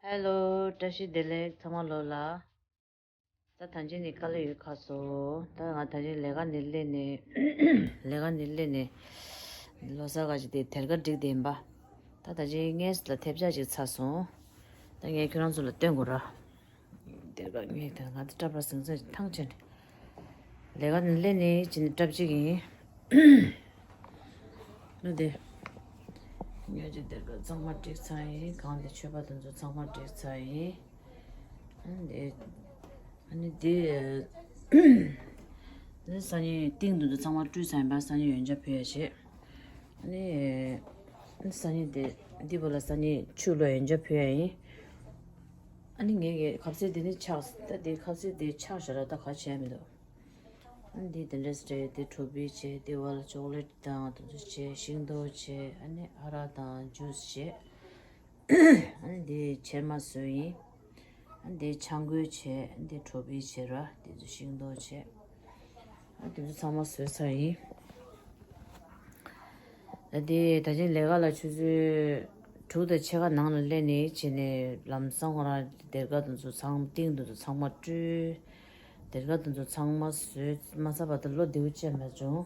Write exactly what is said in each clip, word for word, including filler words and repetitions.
ཧེ་ལོ། བཀྲ་ཤིས་བདེ་ལེགས་ཚང་མ་ལོ་ལ། ད་ད་ཅི་ནས་དཀའ་ལས་ཡོད་ཁ་སོ། ད་ང་ད་ཅི་ལས་ཀ་ནས་སླེབས་ནས་ལས་ཀ་ནས་སླེབས་ནས་ལོ་གསར་ག་ཅིག་དེ་དེར་ཀ་བསྒྲིགས་དེ་ཡིན་པ། ད་ད་ཅི་ངས་ལ་ཐེབས་ཆག་ཅིག་ཚར་སོང་། ད་ངས་ཁྱོད་རང་ཚོ་ལ་སྟོན་དགོས་ར། དེར་ཀ་ངས་ད་ང་ད་སྐྲ་པ་ཟིང་ཟིང་ཐང་ཆད་ནས། ལས་ཀ་ནས་སླེབས་ནས་ཅི་ནས་སྐྲ་བཅིག་ཡིན། ཨ་དེ། ཉོས་ཀྱི་དེར་ཀ་ཚང་མ་བསྒྲིགས་ཚར་ཡིན། གང་དེ་མཆོད་པ་དེ་ཚོ་ཚང་མ་བསྒྲིགས་ཚར་ཡིན། ཨ་དེ། ཨ་ནི་དེ། ཨ་ནི་སང་ཉིན་ཏིང་དེ་ཚོ་ཚང་མ་བཀྲུས་ཚར་ཡིན་པ། སང་ཉིན་ཡོན་ཆབ་ཕུལ་ཡ་བྱེད། ཨ་ནི། ཨ་ནི་སང་ཉིན་དེ། འདི་བོ་ལ་སང་ཉིན་ཆུ་ལོ་ཡོན་ཆབ་ཕུལ་ཡ་ཡིན། ཨ་ནི་ངས་ཀྱི་ཁ་ཟས་དེ་ནི་ཆག་ད་དེ་ཁ་ཟས་དེ་ཆག་བཞག་ར། ད་ག་བྱས་མི་འདུག་ཨ་ནི་འདི་དེ་འདྲས་རེད། དེ་གྲོ་པི་བྱས། དེ་བ་ལ་ཅོག་ལེ་ཊི་དང་དེ་ཚོ་བྱས། ཤིང་ཏོག་བྱས། ཨ་ནི་ཨ་རག་དང་ཇུས་བྱས། ཨ་ནི་འདི་ཕྱེ་མར་བཟོས་ཡིན། ཨ་ནི་འདི་ཆང་གོས་བྱས། ཨ་ནི་འདི་གྲོ་པི་བྱས་ར། དེ་ཚོ་ཤིང་ཏོག་བྱས། ཨ་དེ་ཚོ་ཚང་མ་བཟོས་ཚར་ཡིན། ཨ་དེ་ད་ཅི་ལས་ཀ་ལ་ཆུ་ཚོད་དྲུག་དང་ཕྱེད་ཀ་ནང་ལ་སླེབས་ནས་བྱས་ནས་ལམ་སང་ཁོ་རང་དེར་ཀ་དེ་ཚོ་ཚང་ཏིང་དེ་ཚོ་ཚང་མ་བཀྲུས། དེར་ཀ་དེ་ཚོ་ཚང་མ་བཟོས་མ་ཚར་བར་དུ་བློ་བདེ་བོ་ཅན་མ་བྱུང་།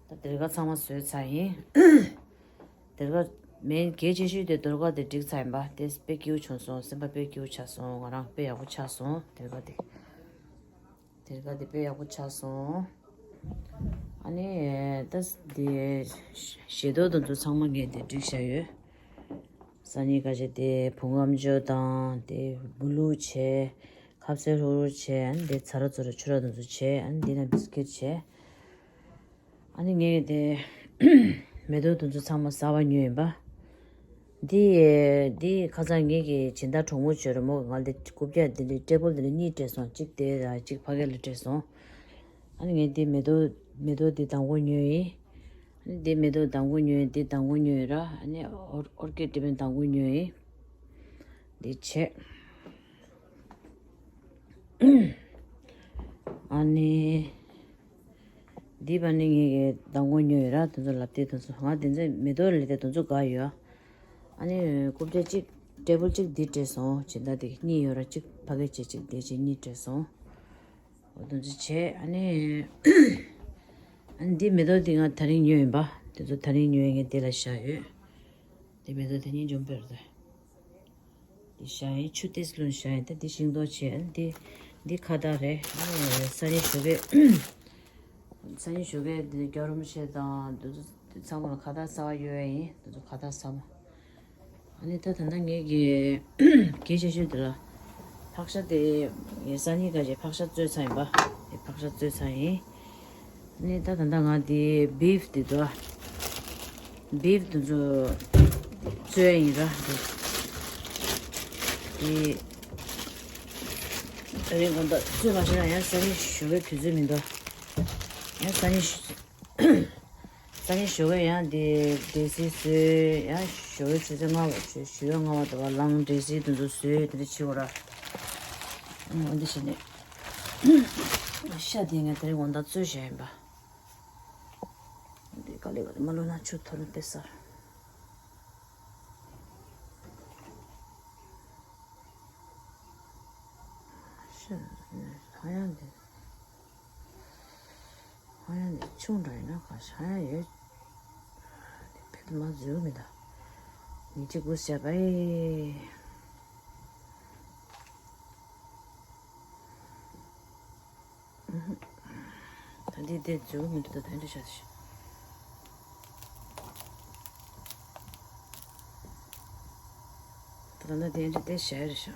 ད་དེར་ཀ་ཚང་མ་བཟོས་ཚར་ཡིན། དེར་ཀ་མེན་གལ་ཆེ་ཤོས་དེ་དེར་ཀ་དེ་བསྒྲིགས་ཚར་ཡིན་པ། དེ་དཔེ་སྐྱིད་པོ་བྱུང་སོང་། སེམས་པ་དཔེ་སྐྱིད་པོ་ཆགས་སོང་། ང་རང་དཔེ་ཡག་པོ་ཆགས་སོང་དེར་ཀ་དེ། དེར་ཀ་དེ་དཔེ་ཡག་པོ་ཆགས་སོང་། ཨ་ནི་ད་དེ་ཞལ་ཏོག་དེ་ཚོ་ཚང་མ་ངས་དེ་བསྒྲིགས་བཞག་ཡོད། སང་ཉིན་ག་ཅིག་དེ་བུ་ངམ་ཇོ་དང་དེ་བུ་ལུག་བྱས། ཁ་ཟས་ཧྲོ་ཧྲོ་བྱས། ཨ་ནི་དེ་ཚ་ར་ཚོ་ར་ཆུ་ར་དེ་ཚོ་བྱས། ཨ་ནི་དེ་ན་བིས་ཀིཊ་བྱས། ཨ་ནི་ངས་དེ་མེ་ཏོག་དེ་ཚོ་ཚང་མ་གསར་པ་ཉོས་ཡིན་པ། འདི་འདི་ཁ་སང་ངེད་ཀྱི་སྦྱིན་བདག་གྲོགས་མོ་བྱོས་ར་མོ་གིས་ང་ལ་དེ་རྐུབ་བཀྱག་འདི་འདྲའི་ཊེ་བལ་འདི་འདྲ་གཉིས་སྤྲད་སོང་། གཅིག་དེ་ར་གཅིག་ཕ་གི་ལ་སྤྲད་སོང་། ཨ་ནི་ངས་འདི་མེ་ཏོག་མེ་ཏོག་འདི་དང་པོ་ཉོས་ཡིན། ཨ་ནི་འདི་མེ་ཏོག་དང་པོ་ཉོས་ཡིན། འདི་དང་པོ་ཉོས་ཡིན་ར། ཨ་ནི་ཨོར་ཨོར་ཀིཌ་འདི་བས་དང་པོ་ཉོས་ཡིན། འདི་བྱས། ཨ་ནི། འདི་བ་ནི་ངེད་ཀྱི་མདང་དགོང་ཉོས་ཡོད་ར། དེ་ཚོ་ལབ་དེ་དེ་ཚོ་ང་དེ་ཚོ་མེ་ཏོག་ལས་དེ་དེ་ཚོ་དགའ་ཡོད། ཨ་ནི་རྐུབ་བཀྱག་གཅིག་ཊེ་བལ་གཅིག་འདི་སྤྲད་སོང་། སྦྱིན་བདག་དེ་གཉིས་ཡོད་ར། གཅིག་ཕ་གི་བྱས། གཅིག་དེ་བྱས། གཉིས་སྤྲད་སོང་། འོ་དེ་ཚོ་བྱས། ཨ་ནི་ཨ་ནི་འདི་མེ་ཏོག་འདི་ང་ད་རིང་ཉོས་ཡིན་པ། དེ་ཚོ་ད་རིང་ཉོས་ངས་དེ་ལ་བཞག་ཡོད། དེ་མེ་ཏོག་དེ་གཉིས་འཇོམས་པར་དེ། འདི་བཞག་ཡིན། ཆུ་ཏོག་ཙམ་བླུགས་བཞག་ཡིན། ད་འདི་ཤིང་ཏོག་བྱས། འདི་འདི་ཁ་བཏགས་རེད། ཨ་ནི་སང་ཉིན་ཞོགས་ཀས་སང་ཉིན་ཞོགས་ཀས་འདི་རྒྱག་རོགས་བྱེད་དང་། འདི་ཚོ་ཚང་མ་ལ་ཁ་བཏགས་གསར་པ་གཡོག་ཡ་ཡིན། འདི་ཚོ་ཁ་བཏགས་གསར་པ། ཨ་ནི་ད་ད་ལྟ་ངེད་ཀྱི་གལ་ཆེ་ཤོས་འདི་ལ་ཕག་ཤ་དེ་སང་ཉིན་ག་ཅེ་ཕག་ཤ་བཙོས་ཚར་ཡིན་པ། དེ་ཕག་ཤ་བཙོས་ཚར་ཡིན། ནི་ད་ད་ལྟ་ང་དེ་བིཕ་དེ་དོ། བིཕ་དེ་ཚོ་བཙོས་ཡིན་ར། དེ་དེ་རིང་དགོང་དག་བཙོས་མ་བྱས་ན་ཡང་སང་ཉིན་ཞོགས་པའི་དུས་ཚོད་མི་འདུག་ཡང་སང་ཉིན་ཞོ་སང་ཉིན་ཞོགས་པའི་ཡང་དེ་འབྲས་སིལ་བཟོས། ཡང་ཞོགས་པའི་ཆུ་ཚོད་ལྔ་པ་ཞོ་ཞོགས་པའི་ལྔ་པ་དུ་བ་ལངས། འབྲས་སིལ་དེ་ཚོ་བཟོས། དེ་འདྲ་བྱེད་དགོས་ར། ཨང་། འདི་བྱས་ནས་ཤ་དེ་ངས་དེ་རིང་དགོང་དག་བཙོས་བཞག་ཡིན་པ། འདི་དཀའ་ལས་ཁག་མ་ལོ་ན་ཆུ་འཐོར་ན་དེ་སར། ཤ་ཧ་ཡང་འདི་ཧ་ཡང་འདི་ཆུང་འདྲ་ཡིན་ན་ག་ཤ་ཡང་ཡོད། འདི་ཕེབས་མ་འཛུལ་མི་འདའ། ཉི་ཁྲི་དགུ་བྱས་པ་ཨེ། ད་འདི་དེ་འཛུལ་མི་འདུག་ད་དེ་འདྲ་བྱ་ཞིག་ད་ལྟ་དེ་འདྲ་དེ་བྱ་རེད་ཤག་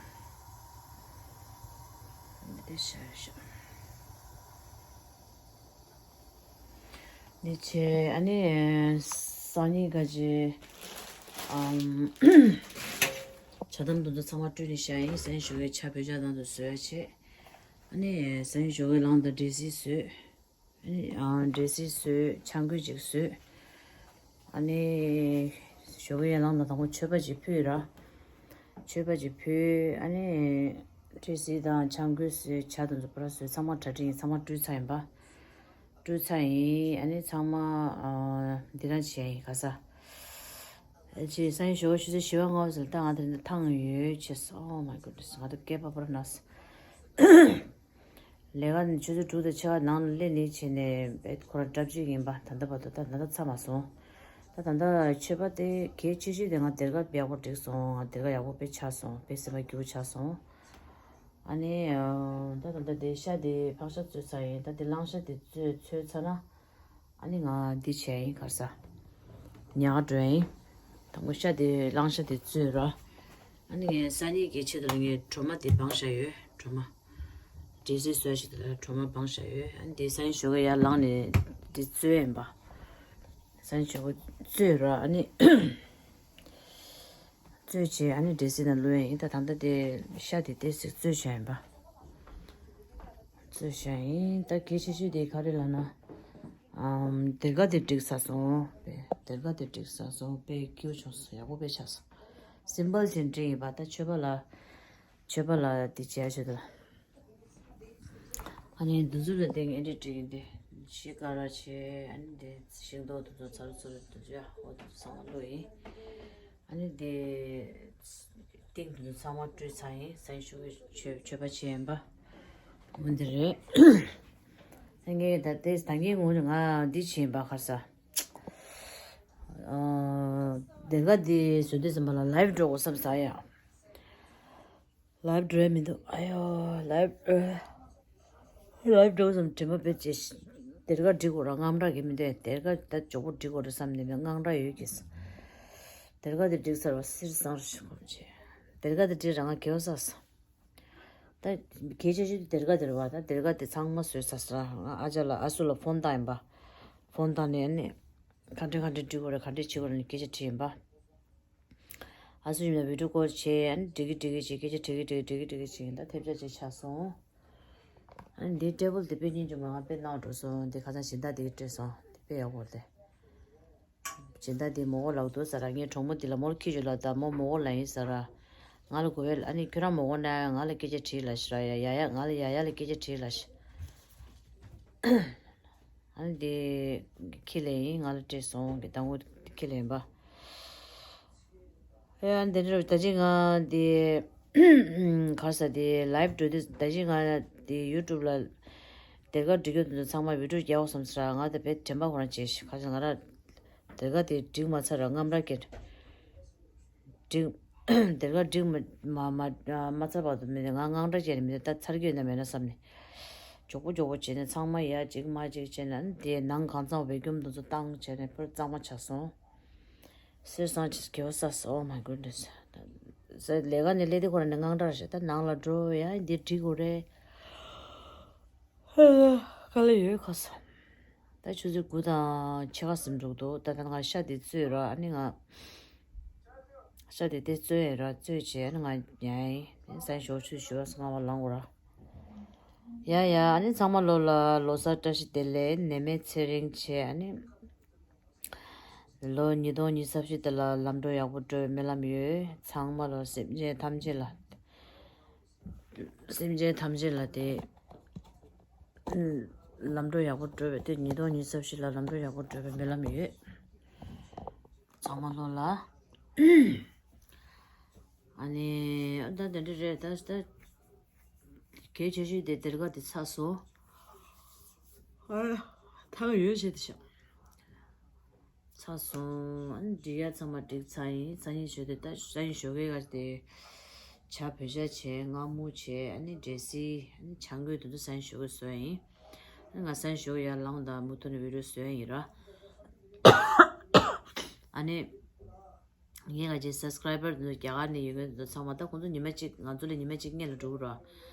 འདི་དེ་བྱ་རེད་ཤག་འདི་བྱས། ཨ་ནི་སང་ཉིན་ག་ཅེ་ཨམ་ཇ་དམ་དེ་ཚོ་ཚང་མ་བཀྲུས་ནས་བཞག་ཡིན། སང་ཉིན་ཞོགས་ཀས་ཇ་བོད་ཇ་དང་དུ་བཟོས་བྱས། ཨ་ནི་སང་ཉིན་ཞོགས་ཀས་ལངས་དང་འབྲས་སིལ་བཟོས། ཨ་ནི་ཨ་འབྲས་སིལ་བཟོས། ཆང་གོས་ཅིག་བཟོས། ཨ་ནི་ཞོགས་ཀས་ཡར་ལངས་དང་དང་པོ་མཆོད་པ་ཅིག་ཕུལ་ར། མཆོད་པ་ཅིག་ཕུལ། ཨ་ནི་འབྲས་སིལ་དང་ཆང་གོས་བཟོས། ཇ་དང་དུ་པར་བཟོས། ཚང་མ་གྲ་སྒྲིག་ཡིན། ཚང་མ་བཀྲུས་ཚར་ཡིན་པ། བཀྲུས་ཚར་ཡིན། ཨ་ནི་ཚང་མ་ཨ་འདི་རང་བྱས་ཡིན། ག་ས། ཅེས་སང་ཉིན་ཞོགས་ཆུ་ཚོད་བཞི་པ་ལྔ་པ་ཟེར་ད་ང་དེ་ནས་ཐང་ཡོད་ཅེས། Oh my goodness, ང་དང་སྐད་པ་པར་ན་ལས་ཀ་ནི་ཆུ་ཚོད་དྲུག་དང་ཕྱེད་ཀ་ནང་ལ་སླེབས་ནས་བྱས་ནས་བེད་ཁོ་རང་འགྲབ་ཅིག་ཡིན་པ། ད་ལྟ་བར་དུ་ད་ད་ལྟ་ཚར་མ་སོང་། ད་ད་ལྟ་མཆོད་པ་དེ་གལ་ཆེ་ཤོས་དེ་ང་སྡེར་ཁ་ཡག་པོ་བསྒྲིགས་སོང་། ང་སྡེར་ཁ་ཡག་པོ་དཔེ་ཆགས་སོང་། དཔེ་སེམས་པ་སྐྱིད་པོ་ཆགས་སོང་། ཨ་ནི་ད་ད་ལྟ་དེ་ཤ་དེ་ཕག་ཤ་བཙོས་ཚར་ཡིན། ད་དེ་གླང་ཤ་དེ་བཙོས་བཙོས་ཚར་ན། ཨ་ནི་ང་འདི་བྱས་ཡིན། ག་རེ་ཟ། ཉལ་ཁ་འགྲོ་ཡིན། དང་པོ་ཤ་དེ་གླང་ཤ་དེ་བཙོས་ར། ཨ་ནི་ངས་སང་ཉིན་གྱི་ཆེད་དུ་ལ་ངས་གྲོ་མ་དེ་སྦངས་བཞག་ཡོད། གྲོ་མ། འབྲས་སིལ་བཟོ་ཆེད་དུ་ལ་གྲོ་མ་སྦངས་བཞག་ཡོད། ཨ་ནི་དེ་སང་ཉིན་ཞོགས་ཀས་ཡར་ལངས་ནས་དེ་བཙོས་ཡིན་པ། སང་ཉིན་ཞོགས་ཀས་བཙོས་ར། ཨ་ནི་བཙོས་བྱས་ཨ་ནི་འབྲས་སིལ་ནང་བླུགས་ཡིན། ད་ད་ལྟ་དེ་ཤ་དེ་ཏོག་ཙམ་བཙོས་བཞག་ཡིན་པ། བཙོས་བཞག་ཡིན། ད་གལ་ཆེ་ཤོས་དེ་ག་རེ་ལབ་ན། ཨམ། སྡེར་ཁ་དེ་བསྒྲིགས་ཚར་སོང་། དཔེ་སྡེར་ཁ་དེ་བསྒྲིགས་ཚར་སོང་། དཔེ་སྐྱིད་པོ་བྱུང་སོང་། ཡག་པོ་དཔེ་ཆགས་སོང་། སིམ་པལ་ཅན་བསྒྲིགས་ཡིན་པ། ད་མཆོད་པ་ལ། མཆོད་པ་ལ་དེ་བྱས་ཆོག་ད། ཨ་ནི་འདི་ཚོ་ལ་དེ་ངས་འདི་བསྒྲིགས་ཡིན་ཏེ། ཤིང་ཀ་ར་བྱས། ཨ་ནི་དེ་ཤིང་ཏོག་དེ་ཚོ་ཚ་རུ་ཚ་རུ་དེ་ཚོ་ཡ་འོ་དེ་ཚོ་ཚང་མ་བླུགས་ཡིན། ཨ་ནི་དེ་ཏིང་དེ་ཚོ་ཚང་མ་བཀྲུས་ཚར་ཡིན། སང་ཉིན་ཞོགས་ཀས་མཆོད་མཆོད་པ་བྱས་ཡིན་པ། འོ་འདི་རེད། ད་ངས་ད་ལྟའི་ད་ངས་ངོ་ནས་ང་འདི་བྱས་ཡིན་པ། ག་རེ་ཟ། ཨ། སྡེར་ཁ་འདི་བཟོ་དུས་ཙམ་པ་ལ་ལའིབ་འགྲོ་དགོས་བསམ་ས་ཡ། ལའིབ་འགྲོ་ཡ་མི་འདུག་ཨ་ཡོ། ལའིབ་ལའིབ་འགྲོ་བསམ། དྲན་པ་བེད་ཅེས། སྡེར་ཁ་བསྒྲིགས་དགོས་ར། དངངས་སྐྲག་གི་མི་འདུག་སྡེར་ཁ་ད་མགྱོགས་པོ་བསྒྲིགས་དགོས་རེད་བསམ་ནས་མི་དངངས་སྐྲག་ཡོད་ཀྱི། སྡེར་ཁ་དེ་བསྒྲིགས་ཚར་བ་སིར་སང་རུ་ཞིག་གོམས་བྱས། སྡེར་ཁ་དེ་བསྒྲིགས་རང་ང་གེའུ་ས་སོང་། ད་གལ་ཆེ་ཤོས་དེ་སྡེར་ཁ་དེ་རེད་བ། ད་སྡེར་ཁ་དེ་ཚང་མ་བཟོས་ཚར་སོང་། ང་ཨ་ཅག་ལ་ཨ་སུ་ལ་ཕོན་བཏང་ཡིན་པ། ཕོན་བཏང་ནས་ཨ་ནི་ག་འདྲ་ག་འདྲ་བསྒྲིགས་དགོས་རེད། ག་འདྲ་བྱེད་དགོས་རེད་ནི་སྐད་ཆ་དྲིས་ཡིན་པ། ཨ་སུ་ཡིན་ན་བི་ཌིའོ་ཀོལ་བྱས། ཨ་ནི་འགྲིག་གི་འགྲིག་གི་བྱས། སྐད་ཆ་དྲིས་གི་དྲིས་གི་དྲིས་གི་དྲིས་གི་བྱས་ཡིན། ད་ཐེབས་ཆག་ཅིག་ཆགས་སོང་། ཨ་ནི་འདིའི་ཊེ་བལ་དེ་དཔེ་སྙིང་རྗེ་མོ། ང་དཔེ་ནང་འགྲོ་སོང་། འདི་ཁ་སང་སྦྱིན་བདག་དེ་གིས་སྤྲད་སོང་། དེ་དཔེ་ཡག་པོ་རེད་དེ། སྦྱིན་བདག་དེ་མོ་གོ་ལགས་འདུག་ཟེར་ར། ངས་གྲོགས་མོ་དེ་ལ་མོར་ཁྱི་ཞུ་ལ་ད་མོ་མོ་གོ་ལ་ཡིན་ཟེར་ར། ང་ལ་དགོས་པས། ཨ་ནི་ཁྱོད་རང་མོ་གོ་ན་ང་ལ་སྐད་ཆ་དྲིས་ལ་ཤི་ར། ཡ་ཡ་ཡ། ང་ལ་ཡ་ཡ་ལ་སྐད་ཆ་དྲིས་ལ་ཤི། ཨ་ནི་དེ་ཁྱི་ལ་ཡིན། ང་ལ་སྤྲད་སོང་། གི་དང་པོ་ཁྱི་ལ་ཡིན་པ། ཡ་འདི་འདྲ་ད་ཅི་ང་དེ་ག་རེ་ཟ། དེ་ལའིབ་འགྲོ་དུས་ད་ཅི་ང་དེ་ཡུ་ཊུབ་ལ་སྡེར་ཁ་འབྲི་རྒྱུ་དེ་ཚོ་ཚང་མ་བི་ཌིའོ་རྒྱག་དགོས་བསམ་ས། ང་དེ་བེད་དྲན་པ་ཁོ་རང་བྱས་ཤི། ག་ཅི་ང་ར་སྡེར་ཁ་དེ་འབྲི་མ་ཚར་ར་དངངས་སྐྲག་སྐྱེས། འབྲི་སྡེར་ཁ་འབྲི་མ་མ་མ་མ་ཚར་བར་དུ་མི་ང་དངངས་སྐྲག་སྐྱེས་ནས་མི་ད་ཚར་གྱི་ཡོད་ན་མེད་ན་བསམ་ནས། མགྱོགས་པོ་མགྱོགས་པོ་བྱས་ནས་ཚང་མ་ཡ་གཅིག་མ་གཅིག་བྱས་ནས། ཨ་ནི་དེ་ནང་གང་ཚང་བའི་ཀྱུམ་དེ་ཚོ་བཏང་བྱས་ནས་ཕར་གཙང་མ་ཆགས་སོང་། སེར་སང་ཆེ་གེའུ་ས་སོ། Oh my goodness. ལས་ཀ་ནས་སླེབས་དུས་ཁོ་རང་ནས་དངངས་སྐྲག་རེད་ཤག་ད་ནང་ལ་འགྲོ་ཡ་འདི་འགྲིག་དགོས་རེད། ག་ལ་ཡོད་ཁ་ས། ད་ཆུ་ཚོད་དགུ་དང་ཕྱེད་ཀ་ཟིན་འགྲོ་གི་འདུག་ད་ལྟ་ང་ཤ་དེ་བཙོས་ར། ཨ་ནི་ང་ཤ་དེ་དེ་བཙོས་ཡིན་ར། བཙོས་བྱས་ཨ་ནི་ང་ཉལ་ཡིན། སང་ཞོགས་ཆུ་ཞོགས་སྔ་བ་ལངས་དགོས་ར། ཡ་ཡ། ཨ་ནི་ཚང་མ་ལོ་ལ་ལོ་གསར་བཀྲ་ཤིས་བདེ་ལེགས། ནད་མེད་ཚེ་རིང་བྱས། ཨ་ནི། ལོ་ཉིས་སྟོང་ཉི་ཤུ་རྩ་བཞི་འདི་ལ་ལམ་འགྲོ་ཡག་པོ་འགྲོ་བའི་སྨོན་ལམ་ཡོད། ཚང་མ་ལ་སེམས་ཅན་ཐམས་ཅད་ལ། སེམས་ཅན་ཐམས་ཅད་ལ་དེ་ལམ་འགྲོ་ཡག་པོ་འགྲོ་བའི། དེ་ཉིས་སྟོང་ཉི་ཤུ་རྩ་བཞི་ལ་ལམ་འགྲོ་ཡག་པོ་འགྲོ་བའི་སྨོན་ལམ་ཡོད། ཚང་མ་ལོ་ལ། ཨ་ནི་ཨ་ད་དེ་འདྲ་རེད། ད་ད་གལ་ཆེ་ཤོས་དེ་སྡེར་ཁ་དེ་ཚར་སོང་། ཨ་ཐང་ཡོད་བྱས་དེ་ཤག་ཚར་སོང་། ཨ་ནི་འབྲི་ཡ་ཚང་མ་འགྲིག་ཚར་ཡིན། སང་ཉིན་ཞོགས་དེ་ད་སང་ཉིན་ཞོགས་ཀས་ག་དེ་ཇ་བོད་ཇ་བྱས། མངར་མོ་བྱས། ཨ་ནི་འབྲས་སིལ། ཨ་ནི་ཆང་གོས་དེ་ཚོ་སང་ཉིན་ཞོགས་ཀས་བཟོས་ཡིན། ཨ་ནི་ང་སང་ཉིན་ཞོགས་ཀས་ཡར་ལངས་དང་མུ་མཐུད་ནས་བི་ཌིའོ་བཟོས་ཡིན་ར། ཨ་ནི་ངས་ང་ཅག་སབ་སི་ཀ་རའི་བར་དེ་ཚོ་རྒྱ་གར་ནས་ཡོད་མཁན་དེ་ཚོ་ཚང་མ། ད་ཁོང་ཚོ་ཉི་མ་གཅིག་ང་ཚོ་ལས་ཉི་མ་གཅིག་སྔོན་ལ་འགྲོ་གི་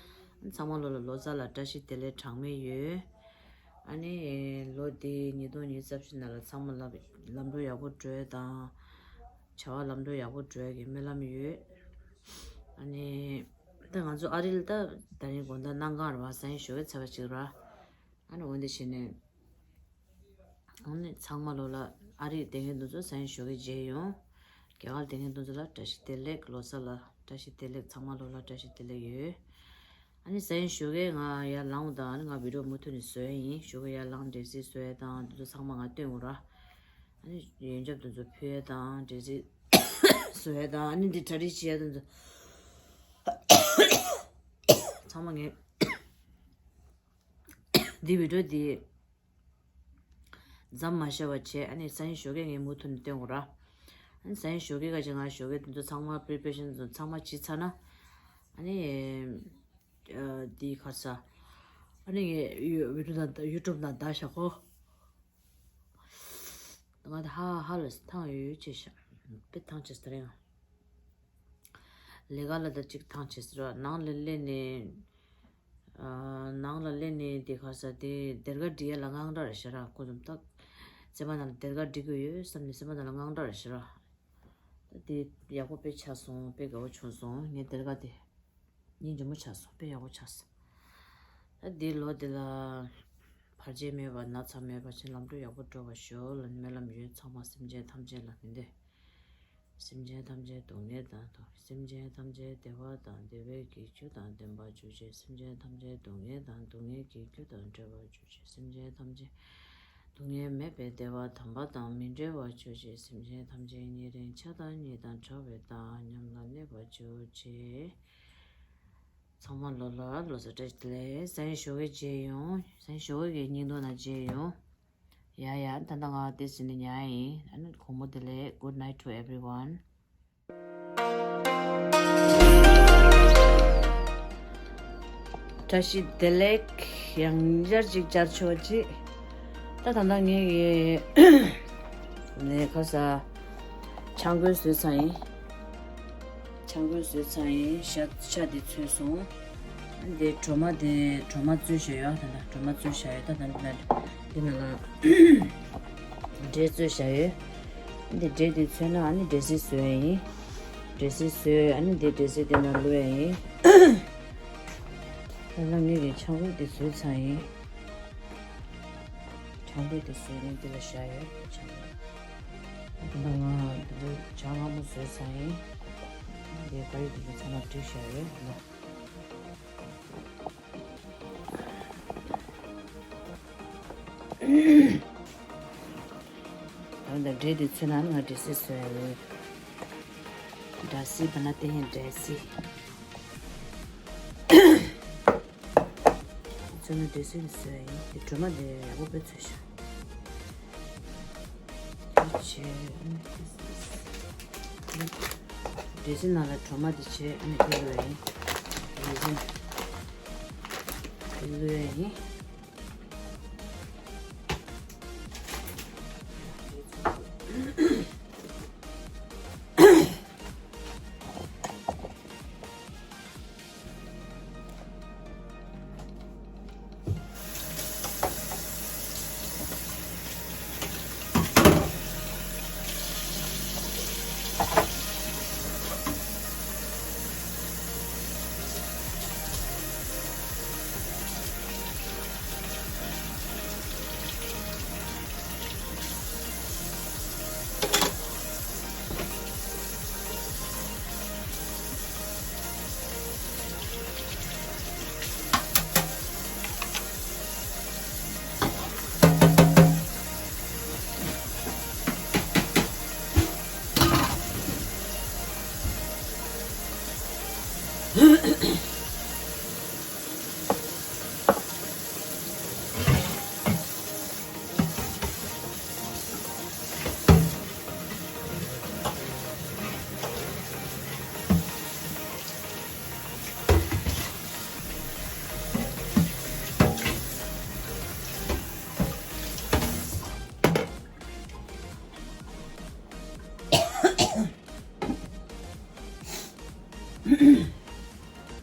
ར། ཚང་མ་ལོ་ལ་ལོ་གསར་ལ་བཀྲ་ཤིས་བདེ་ལེགས་གྲངས་མེད་ཡོད། ཨ་ནི་ལོ་འདི་ཉིས་སྟོང་ཉི་ཤུ་རྩ་བཞི་ནང་ལ་ཚང་མ་ལ་ལམ་འགྲོ་ཡག་པོ་འགྲོ་ཡ་དང་། བྱ་བ་ལམ་འགྲོ་ཡག་པོ་འགྲོ་ཡ་གི་སྨོན་ལམ་ཡོད། ཨ་ནི་ད་ང་ཚོ་ཨ་རི་ལ་ད་ད་རིང་དགོང་དག་གནམ་གང་རེད་པ། སང་ཉིན་ཞོགས་ཀས་ཚེས་པ་གཅིག་ར། ཨ་ནི་འོན་ཏེ་བྱས་ནས། ཨ་ནི་ཚང་མ་ལོ་ལ་ཨ་རི་བསྡད་མཁན་དེ་ཚོ་སང་ཉིན་ཞོགས་ཀས་མཇལ་ཡོང་། རྒྱ་གར་བསྡད་མཁན་དེ་ཚོ་ལ་བཀྲ་ཤིས་བདེ་ལེགས། ལོ་གསར་ལ་བཀྲ་ཤིས་བདེ་ལེགས། ཚང་མ་ལོ་ལ་བཀྲ་ཤིས་བདེ་ལེགས་ཡོད། ཨ་ནི་སང་ཉིན་ཞོགས་ཀས་ང་ཡར་ལངས་དང་། ཨ་ནི་ང་བི་ཌིའོ་མུ་མཐུད་ནས་བཟོ་ཡ་ཡིན། ཞོགས་ཀས་ཡར་ལངས་འབྲས་སིལ་བཟོ་ཡ་དང་དེ་ཚོ་ཚང་མ་ང་སྟོན་དགོས་ར། ཨ་ནི་ཡོན་ཆབ་དེ་ཚོ་ཕུལ་ཡ་དང་འབྲས་སིལ་ བཟོ་ཡ་དང་ཨ་ནི་འདི་གྲ་སྒྲིག་བྱེད་ཡ་དང་ཚང་མ་ངས་འདི་བི་ཌིའོ་འདི་མཚམས་མ་བཞག་པ་བྱས། ཨ་ནི་སང་ཉིན་ཞོགས་ཀས་ངས་མུ་མཐུད་ནས་སྟོན་དགོས་ར། ཨ་ནི་སང་ཉིན་ཞོགས་ཀས་ཁ་ཅིག་ང་ཞོགས་ཀས་དེ་ཚོ་ཚང་མ་པི་རི་པ་རེ་ཤན་དེ་ཚོ་ཚང་མ་བྱས་ཚར་ན། ཨ་ནི་འདི་ག་རེ་ཟ། ཨ་ནི་ངས་ཡུ་ཡུ་ཊུབ་ནང་ཡུ་ཊུབ་ནང་བདའ་བཞག་གོ། ང་ད་ཧ་ཧ་ལ་ཐང་ཡོད་ཡོད་བྱས་ཤག་དཔེ་ཐང་ཆད་ཟེར་ཡང་། ལས་ཀ་ལ་ད་ཅིག་ཐང་ཆད་ཟེར་བ། ནང་ལ་སླེབས་ནས། ཨ། ནང་ལ་སླེབས་ནས་དེ་ག་རེ་ཟ། དེ་སྡེར་ཁ་སྒྲིག་ཡ་ལ་དངངས་སྐྲག་རེད་ཤག་ར། ཁོ་ཚོ་ད་སེམས་པ་ནང་ལ་སྡེར་ཁ་སྒྲིག་གི་ཡོད་བསམ་ནས་སེམས་པ་ནང་ལ་དངངས་སྐྲག་རེད་ཤག་ར། ད་དེ་ཡག་པོ་དཔེ་ཆགས་སོང་། དཔེ་དགའ་བོ་བྱུང་སོང་། ངའི་སྡེར་ཁ་དེ། སྙིང་རྗེ་མོ་ཆགས་སོང་། དཔེ་ཡག་པོ་ཆགས་སོང་། ད་འདི་ལོ་འདི་ལ་བར་ཆད་མེད་པ་ན་ཚ་མེད་པ་བྱས་ལམ་འགྲོ་ཡག་པོ་འགྲོ་བར་ཤོག་ལ་སྨོན་ལམ་ཡོད། ཚང་མ་སེམས་ཅན་ཐམས་ཅད་ལ་ཕན་བདེ། སེམས་ཅན་ཐམས་ཅད་སྡུག་བསྔལ་དང་སེམས་ཅན་ཐམས་ཅད་བདེ་བ་དང་བདེ་བའི་གི་རྒྱུ་དང་ལྡན་པར་གྱུར་ཅིག་སེམས་ཅན་ཐམས་ཅད་སྡུག་བསྔལ་དང་སྡུག་བསྔལ་གྱི་རྒྱུ་དང་བྲལ་བར་གྱུར་ཅིག་སེམས་ཅན་ཐམས་ཅད་སྡུག་བསྔལ་མེད་པའི་བདེ་བ་དམ་པ་དང་མི་འབྲལ་བར་གྱུར་ཅིག་སེམས་ཅན་ཐམས་ཅད་ཉེ་རིང་ཆགས་སྡང་གཉིས་དང་བྲལ་བའི་བདག་ཉམས་ལ་གནས་པར་གྱུར་ཅིག་ཚང་མ་ལོ་ལ་ལོ་གསར་བཀྲ་ཤིས་བདེ་ལེགས། སང་ཉིན་ཞོགས་ཀས་མཇལ་ཡོང་། སང་ཉིན་ཞོགས་ཀས་ཀྱི་སྙིང་དོན་ནང་མཇལ་ཡོང་། ཡ་ཡ། ད་ལྟ་ང་དེ་ཟིན་ནས་ཉལ་ཡིན། ཨ་ནི་དགོང་མོ་བདེ་ལེགས། Good night to everyone. བཀྲ་ཤིས་བདེ་ལེགས། ཡང་བསྐྱར་ཅིག་བཅར་ཆོག་ཅིག་ད་ད་ལྟ་ངས་ཀྱི་ནས་ཁ་ས་ཆང་གོས་བཟོས་ཚར་ཡིན། ཆང་གོས་བཟོས་ཚར་ཡིན། ཤ་ཤ་འདི་ཚོས་སོང་། འདི་གྲོ་མ་འདི་གྲོ་མ་བཙོས་བཞག་ཡོད། ད་ད་གྲོ་མ་བཙོས་བཞག་ཡོད། ད་ད་འདི་ན་འདི་ན་ལ་འབྲས་བཙོས་བཞག་ཡོད། འདི་འབྲས་འདི་ཚོས་ན་ཨ་ནི་འབྲས་སིལ་བཟོས་ཡ་ཡིན། འབྲས་སིལ་བཟོས། ཨ་ནི་འདི་འབྲས་སིལ་འདི་ན་བླུགས་ཡ་ཡིན། ད་ལྟ་ངས་ཀྱི་ཆང་གོས་འདི་བཟོས་ཚར་ཡིན། ཆང་གོས་འདི་བཟོས་ནས་འདི་ལ་བཞག་ཡོད། ཆང་གོས་ད་ལྟ་ང་འདི་ལ་ཇ་མངར་མོ་བཟོས་ཚར་ཡིན། འདི་ཀ་རི་འདི་ཚོ་ཚང་མ་བསྒྲིགས་བཞག་ཡོད་ལ། ད་ལྟ་འབྲས་དེ་ཚོས་ན་ང་འབྲས་སིལ་བཟོས་ཡ་ཡིན། འབྲས་སིལ་བ་ན་དེ་ཡིན་འབྲས་སིལ། ཚོས་ན་འབྲས་སིལ་བཟོས་ཡ་ཡིན། དེ་གྲོ་མ་དེ་ཡག་པོ་དཔེ་ཚོས་ཤག་འབྲས་སིལ་ནང་ལ་གྲོ་མ་དེ་བྱས་ཨ་ནི་ཕེ་ལོས་ཡིན། ཕེ་ལོས་ཡིན།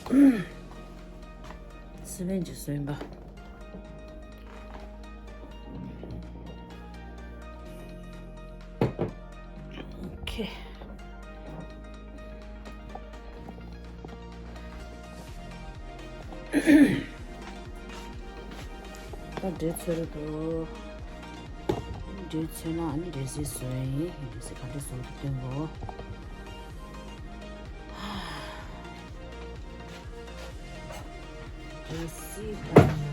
སི་པན་གྱི་སོན་པ། ཨོ་ཁེ། ད་འབྲས་ཚོད་རེད་དོ། འབྲས་ཚོད་ན་ཨ་ནི་འབྲས་སིལ་བཟོ་ཡ་ཡིན། འབྲས་སིལ་ག་འདྲ་བཟོ་འདུག་སྟོན་གོ། འབྲས་སིལ་དང་།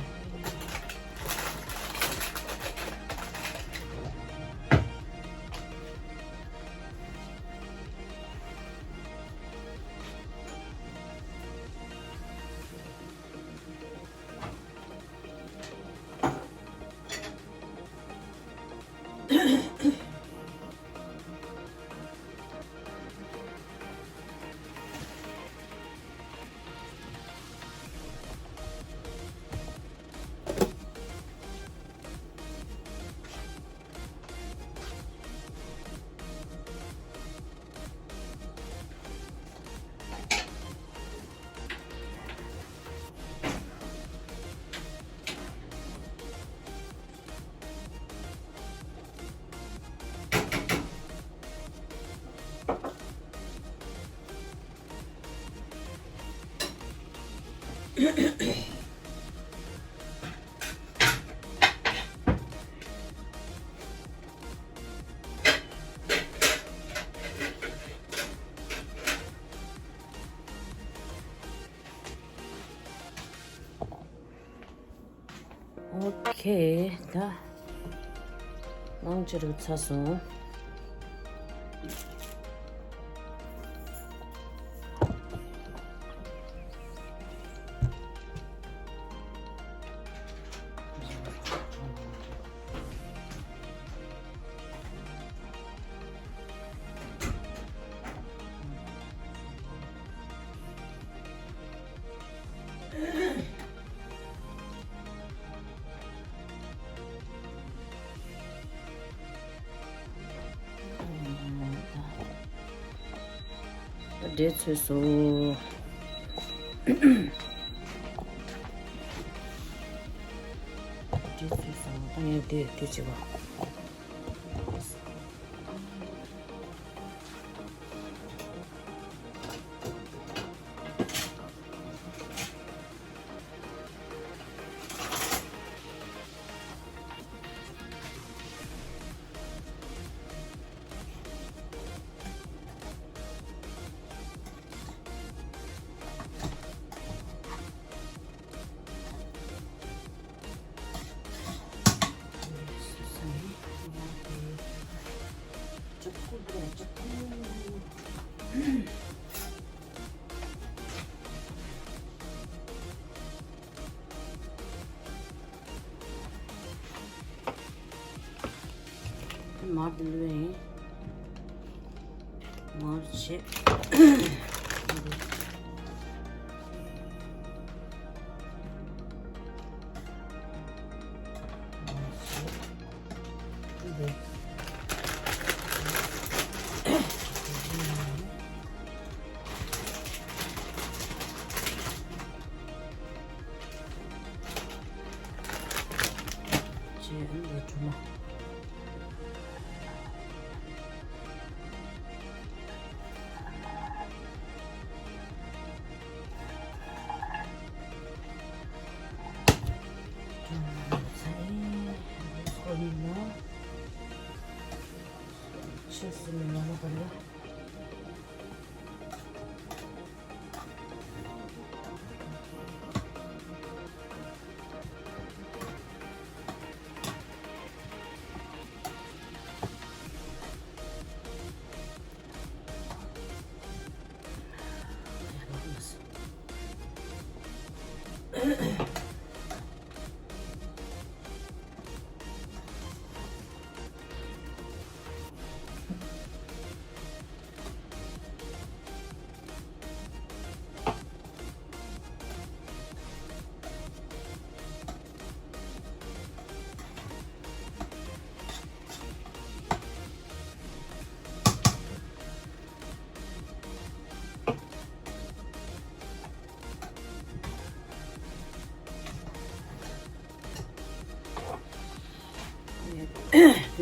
ཨོ་ཁེ། ད་མང་ཆེ་རུ་ཚར་སོང་། འབྲས་ཚོད་སོང་། འབྲས་ཚོད་སོང་། ད་ངས་འདི་འདི་བྱེད་པ། མར་འདི་ལོས་ཡིན། མར་བྱེད།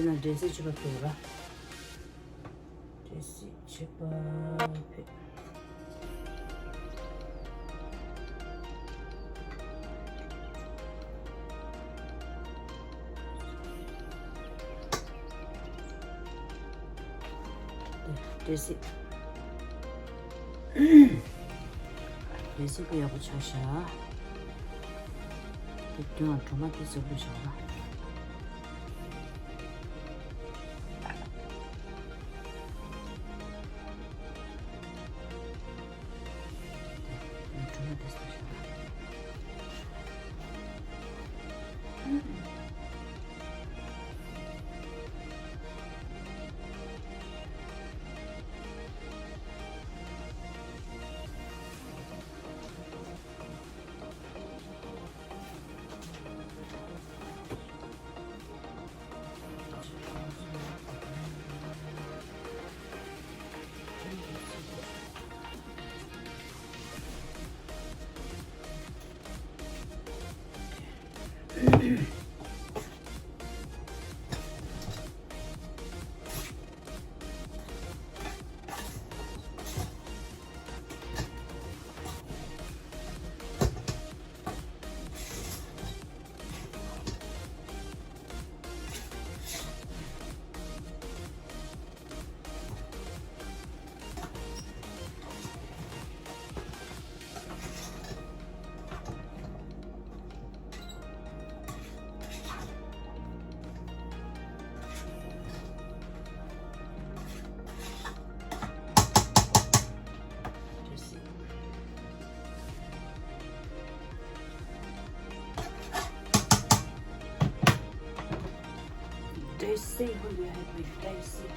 ན་འདྲེ་སྲིན་ཆུ་པ་ཕེབས་ར། འདྲེ་སྲིན་ཆུ་པ་ཕེབས། འདྲེ་སྲིན། འདྲེ་སྲིན་པོ་ཡག་པོ་ཆགས་ཤག་དེ་དོན་ལ་གྲོ་མ་དེ་བཙོག་པོ་བཞག་ན། དེ་གྲོ་མ་དེ་བཙོག་བཞག་ན། Daisy, who you have with Daisy?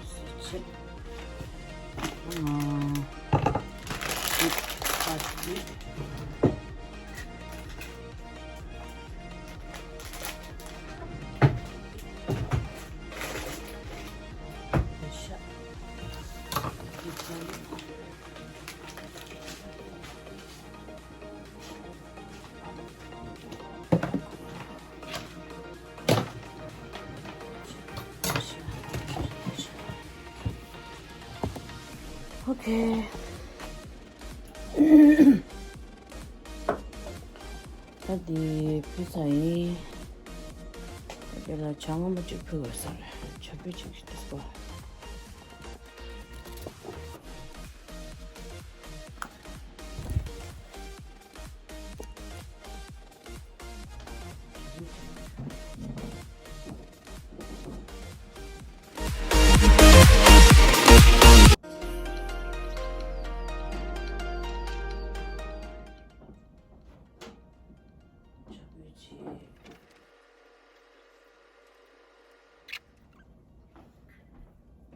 Sit, sit. Come on. Sit, sit, sit. Okay. ད་འདི་ཕུལ་ཚར་ཡིན། ད་དེ་ལ་ཇ་མངར་མོ་གཅིག་ཕུལ་དགོས་ས་རེད། ཇ་ཕུལ་གཅིག་ཞིག་འདུག་གོ།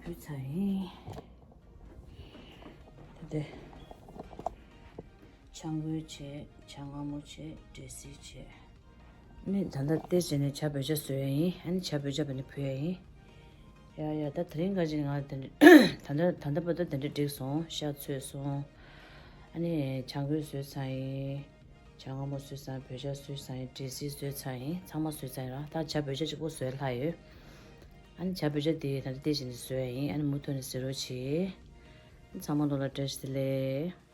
ཕུལ་ཚར་ཡིན། དེ་དེ། ཆང་གོས་བྱས། ཇ་མངར་མོ་བྱས། འབྲས་སིལ་བྱས། ནི་ད་ལྟ་དེ་བྱས་ནས་ཇ་བོད་ཇ་བཟོ་ཡ་ཡིན། ཨ་ནི་ཇ་བོད་ཇ་བྱས་ནས་ཕུལ་ཡ་ཡིན། ཡ་ཡ། ད་དེ་རིང་ཁ་ཅིག་ང་དེ་འདྲ་ད་ལྟ་ད་ལྟ་བར་དུ་དེ་འདྲ་འགྲིག་སོང་། ཤ་ཚོས་སོང་། ཨ་ནི་ཆང་གོས་བཟོས་ཚར་ཡིན། ཇ་མངར་མོ་བཟོས་ཚར། བོད་ཇ་བཟོས་ཚར་ཡིན། འབྲས་སིལ་བཟོས་ཚར་ཡིན། ཚང་མ་བཟོས་ཚར་ཡིན་ར། ད་ཇ་བོད་ཇ་གཅིག་པོ་བཟོས་ལྷག་ཡོད། ཨ་ནི་ཇ་བོད་ཇ་དེ་ད་ལྟ་དེ་བྱས་ནས་བཟོ་ཡ་ཡིན། ཨ་ནི་མུ་མཐུད་ནས་གཟིགས་རོགས་གྱིས། ཚང་མ་ལོ་ལ་བཀྲ་ཤིས་བདེ་ལེགས།